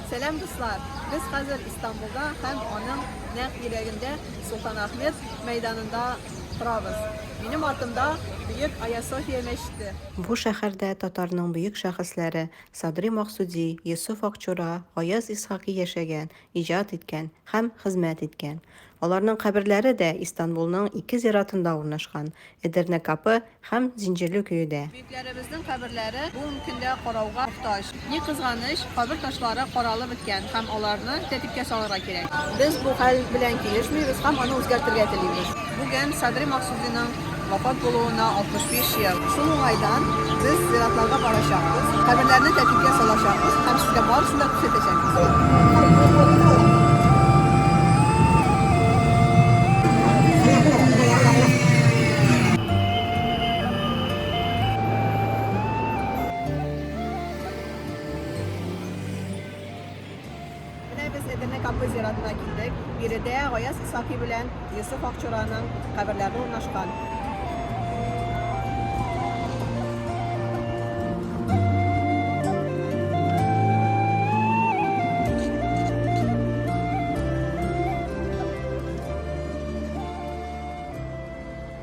Сәлам, дуслар! Без хәзер Истанбулда һәм аның нәкъ йөрәгендә Солтанахмет мәйданында торабыз. Минем артымда бөек Айя София мәчете. Бу шәһәрдә татарның бөек шәхесләре Садри Максуди, Йосыф Акчура, Гаяз Исхакый яшәгән, иҗат иткән һәм хезмәт иткән. Аларның каберләре дә Истанбулның ике зиратында урнашкан, Эдерне Капы һәм Зинҗирле Көедә. Бөекләребезнең каберләре бүгенге көндә карауга мохтаҗ. Ни кызганыч, кабер ташлары каралып беткән һәм аларны тәртипкә салырга кирәк. Без бу хәл белән килешмибез һәм аны үзгәртергә телибез. Бүген Садри Максудиның вафат булуына 65 ел. Шул уңайдан без зиратларга барачакбыз, каберләрне тәртипкә салачакбыз һәм сезгә барысын да күрсәтәчәкбез. Менә без Эдерне Капы зиратына килдек. Биредә Гаяз Исхакый белән Йосыф Акчураның каберләре урнашкан.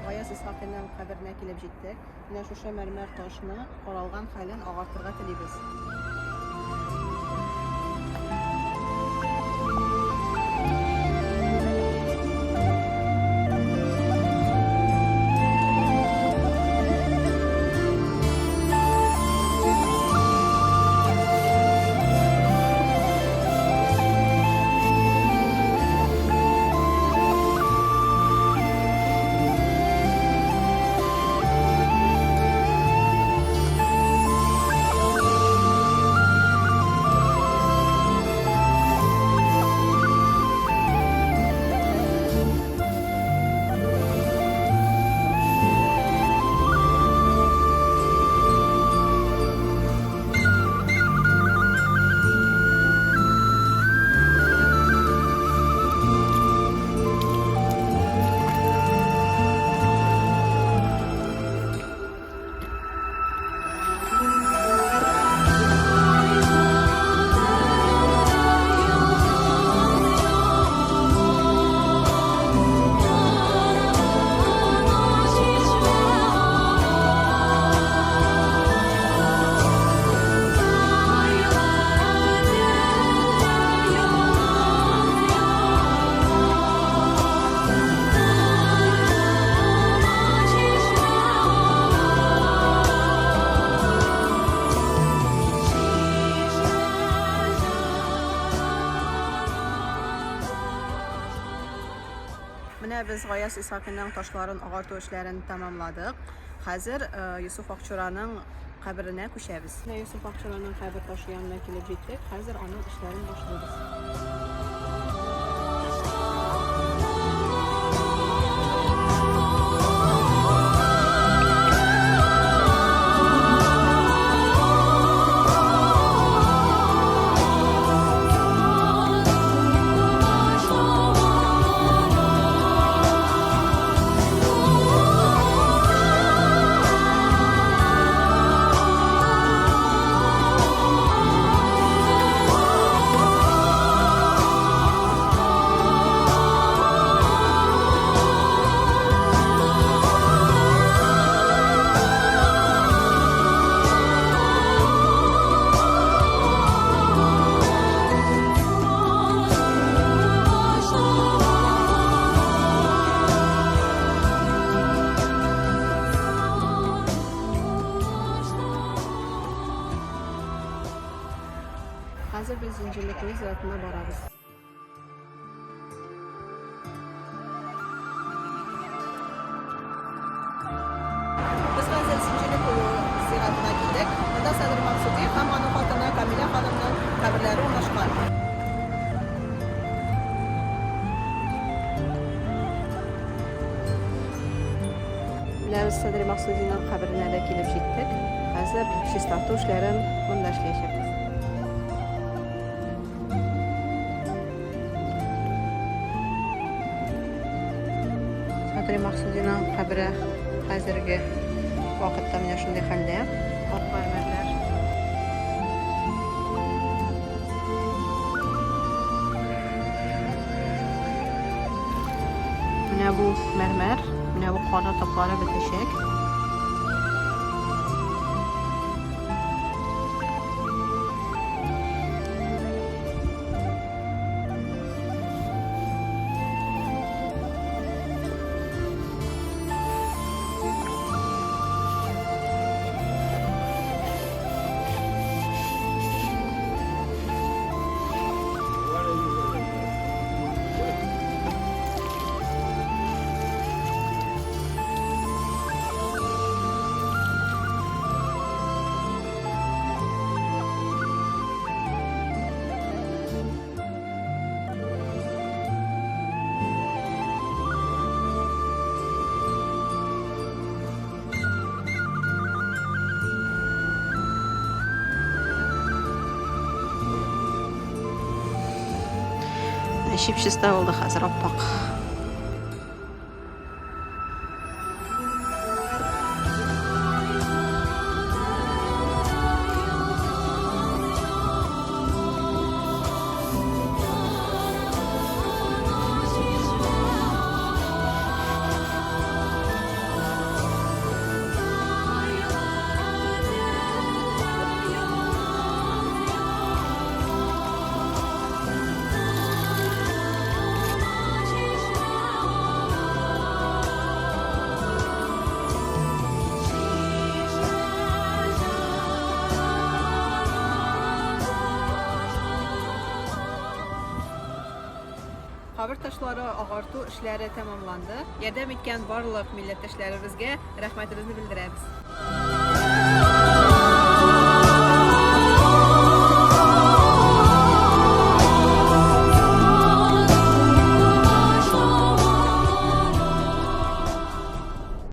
Гаяз Исхакыйның каберенә килеп җиттек. Менә шушы мәрмәр ташны каралган хәлен агартырга телибез. Менә без Гаяз Исхакыйның ташларын агарту эшләрен тәмамладык. Хәзер э, Йосыф Акчураның каберенә күчәбез. Менә Йосыф Акчураның кабер ташы янына килеп җиттек. Хәзер аның эшләрен башлыйбыз. Хәзер без Зинҗерлекүе зиратына барабыз. Без хәзер Зинҗерлекүе зиратына килдек. Монда Садри Максуди һәм аның хатыны Камилә ханымның каберләре урнашкан. Менә без Садри Максудиның каберенә дә килеп җиттек. Хәзер чистарту эшләрен монда эшләячәкбез. Садри Максудиның кабере хәзерге вакытта менә шундый хәлдә. Ак мәрмәрләр. Менә бу мәрмәр, менә бу кара таплары бетәчәк. Чип-чиста булды хәзер, аппак. Кабер ташлары агарту эшләре тәмамланды. Ярдәм иткән барлык милләттәшләребезгә рәхмәтебезне белдерәбез.